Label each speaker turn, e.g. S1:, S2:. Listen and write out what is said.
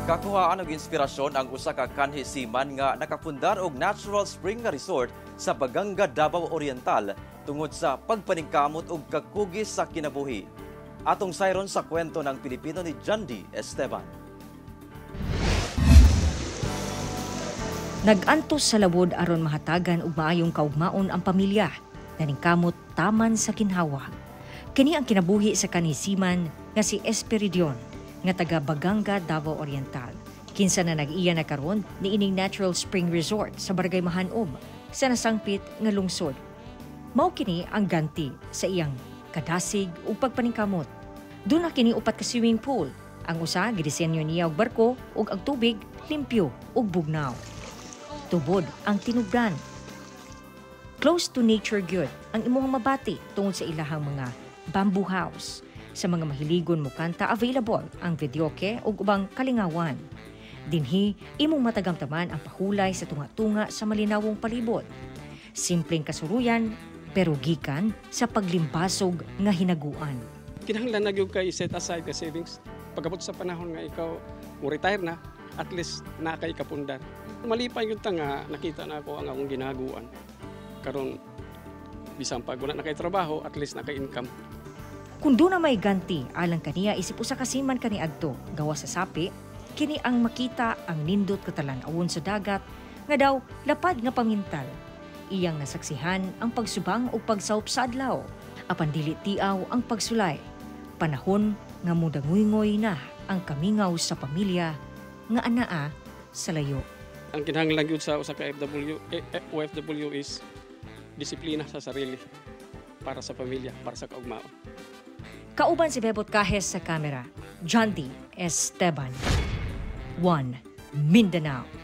S1: Kakuhaan og inspirasyon ang usa ka kanhi seaman nga nakapundar og natural spring nga resort sa Baganga, Davao Oriental tungod sa pagpaningkamot og kakugis sa kinabuhi. Atong sayron sa kwento ng Pilipino ni Jandy Esteban.
S2: Nag-antos sa lawod aron mahatagan og maayong kaugmaon ang pamilya. Naningkamot taman sa kinhawa. Kini ang kinabuhi sa kanhi seaman nga si Esperidion nga taga Baganga, Davao Oriental. Kinsa na nag-iya na karon niining Natural Spring Resort sa Barangay Mahanom sa nasangpit nga lungsod. Mao kini ang ganti sa iyang kadasig ug pagpaningkamot. Duna kini upat ka swimming pool. Ang usa gidisenyo niya og barko ug ang tubig limpyo ug bugnaw. Tubod ang tinubdan. Close to nature gyud ang imong mabati tungod sa ilahang mga bamboo house. Sa mga mahiligon mo kanta, available ang videoke ug ubang kalingawan. Dinhi imong matagamtaman ang pahulay sa tunga-tunga sa malinawong palibot. Simpleng kasuruyan pero gikan sa paglimbasog nga hinaguan.
S3: Kinahanglan na gyud kay set aside ka savings. Pagabot sa panahon nga ikaw mo retire na, at least naa kay kapundar. Malipay gyud ta nga nakita na ako ang akong ginaguan. Karon bisan pag wala na kay trabaho, at least naa kay income.
S2: Kung duna may ganti alang kaniya isip usa ka seaman kaniadto gawas sa sapi, kini ang makita ang nindot katalan-awon sa dagat nga daw lapad nga pamintal. Iyang nasaksihan ang pagsubang ug pagsawop sa adlaw, apan dili tiaw ang pagsulay. Panahon nga mudanguygoy na ang kamingaw sa pamilya nga anaa sa layo.
S3: Ang kinahanglan gyud sa usa ka OFW is disiplina sa sarili para sa pamilya, para sa kaugmaon.
S2: Kauban si Bebot Cajes sa kamera, John D. Esteban. 1 Mindanao.